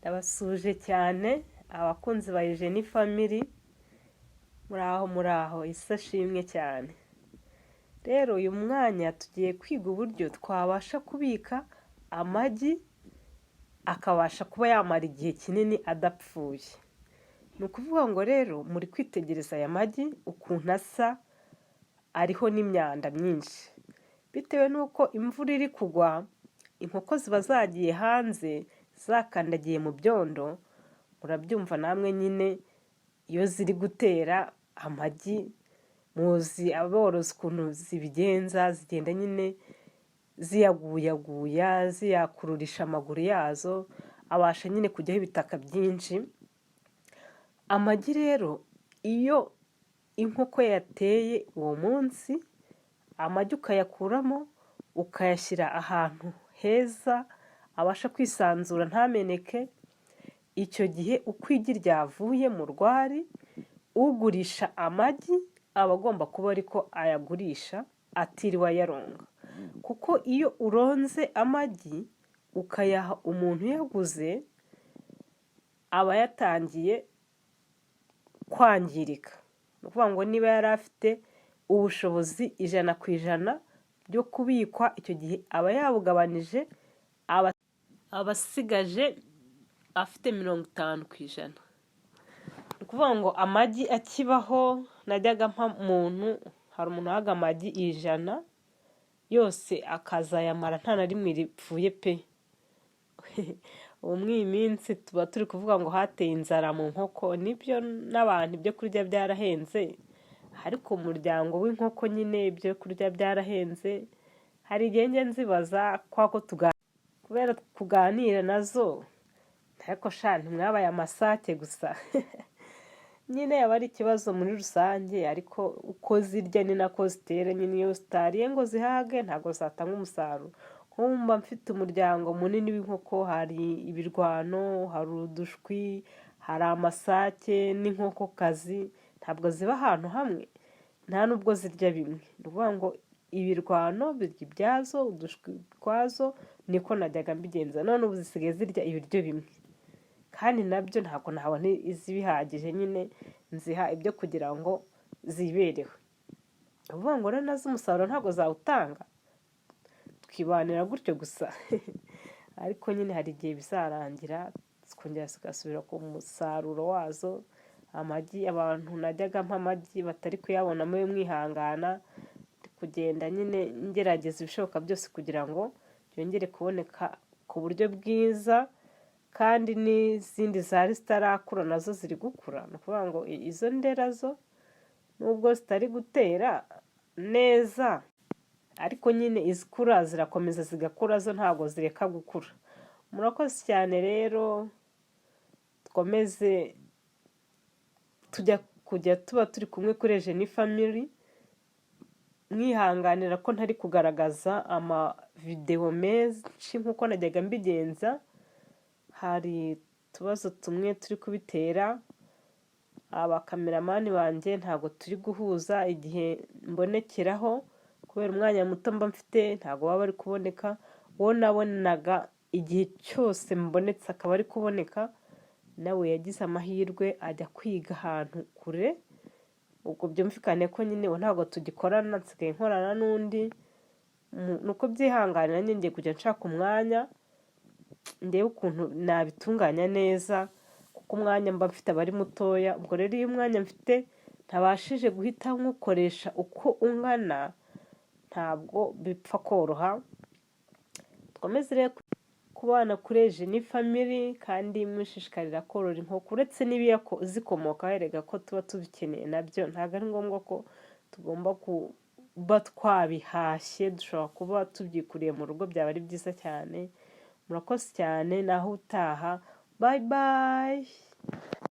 Ndabasuhuje cyane abakunzi ba Eugenie Family, muraho muraho, isi ashimwe cyane. Rero uyu mwanya tugiye kwiga uburyo twabasha kubika amagi akabasha kuba yamara igihe kinini adapfuye. Ni ukuvuga ngo rero muri kwitegereza aya magi ukuntu asa, ariho n'imyanda myinshi. Bitewe n'uko imvura iri kugwa, inkoko ziba zagiye hanze zakandagiye mu byondo, murabyumva namwe nyine iyo ziri gutera amagi, muzi aborozi ukuntu zibigenza, zigenda nyine ziyaguyaguya, ziyakururisha amaguru yazo, abasha nyine kujyaho ibitaka byinshi. Amagi rero iyo inkoko yateye uwo munsi, amagi ukayakuramo ukayashyira ahantu heza abasha kwisanzura ntameneke, icyo gihe uko igi ryavuye mu rwari, ugurisha amagi aba agomba kuba ariko ayagurisha atiriwe ayaronga. Kuko iyo uronze amagi ukayaha umuntu uyaguze, aba yatangiye kwangirika. Ni ukuvuga ngo niba yari afite ubushobozi 100% byo kubikwa, icyo gihe aba yabugabanije, aba asigaje afite 50%. Ni ukuvuga ngo amagi akibaho najyaga mpa umuntu, hari umuntu wahaga amagi 100 yose akazayamara nta na rimwe ripfuye pe! Ubu muri iyi minsi tuba turi kuvuga ngo hateye inzara mu nkoko, nibyo n'abantu ibyo kurya byarahenze, ariko umuryango w'inkoko nyine ibyo kurya byarahenze, hari igihe njya nzibaza kwa ko kubera kuganira nazo, ariko sha ntimwabaye amasake gusa. Nyine aba ari ikibazo muri rusange, ariko uko zirya ni nako zitera nyine, iyo zitariye ngo zihage ntabwo zatanga umusaruro. Nk'ubu mba mfite umuryango munini w'inkoko, hari ibirwano, hari udushwi, hari amasake n'inkokokazi, ntabwo ziba ahantu hamwe, nta nubwo zirya bimwe. Ni ukuvuga ngo ibirwano birya ibyazo, udushwi ukwazo, niko najyaga mbigenza. None ubu zisigaye zirya ibiryo bimwe, kandi nabyo ntabwo nabona izibihagije nyine, nziha ibyo kugira ngo zibereho. Ni ukuvuga ngo rero nazo umusaruro ntabwo zawutanga, twibanira gutyo gusa. Ariko nyine hari igihe bizarangira zikongera zigasubira ku musaruro wazo. Amagi, abantu najyaga mpa amagi batari kuyabona mube mwihangana, ndi kugenda nyine ngerageza ibishoboka byose kugira ngo byongere kuboneka ku buryo bwiza, kandi n'izindi zari zitarakura nazo ziri gukura. Ni ukuvuga ngo izo ndera zo nubwo zitari gutera neza, ariko nyine izikura zirakomeza zigakura, zo ntabwo zireka gukura. Murakoze cyane rero, dukomeze tujya kujya tuba turi kumwe kuri Eugenie Family, mwihanganira ko ntari kugaragaza amavidewo menshi nk'uko najyaga mbigenza, hari utubazo tumwe turi kubitera, abakameramani banjye ntabwo turi guhuza igihe mbonekeraho, kubera umwanya muto mba mfite ntabwo baba bari kuboneka. Uwo nabonaga igihe cyose mbonetse akaba ari kuboneka, nawe yagize amahirwe ajya kwiga ahantu kure, ubwo byumvikane ko nyine ubu ntabwo tugikorana, nsigaye nkorana n'undi. Ni uko byihanganira nyine, ngiye kujya nshaka umwanya ndebe ukuntu nabitunganya neza, kuko umwanya mba mfite aba ari mutoya. Ubwo rero iyo umwanya mfite ntabashije guhita nywukoresha uko ungana, ntabwo bipfa koroha. Dukomeze rero kubana kuri Eugenie Family, kandi mushishikarira korora inkoko, uretse n'ibizikomokaho erega ko tuba tubikeneye nabyo, ntabwo ari ngombwa ko tugomba kuba twabihashye, dushobora kuba tubyikuriye mu rugo byaba ari byiza cyane. Murakoze cyane, naho utaha, bye bye.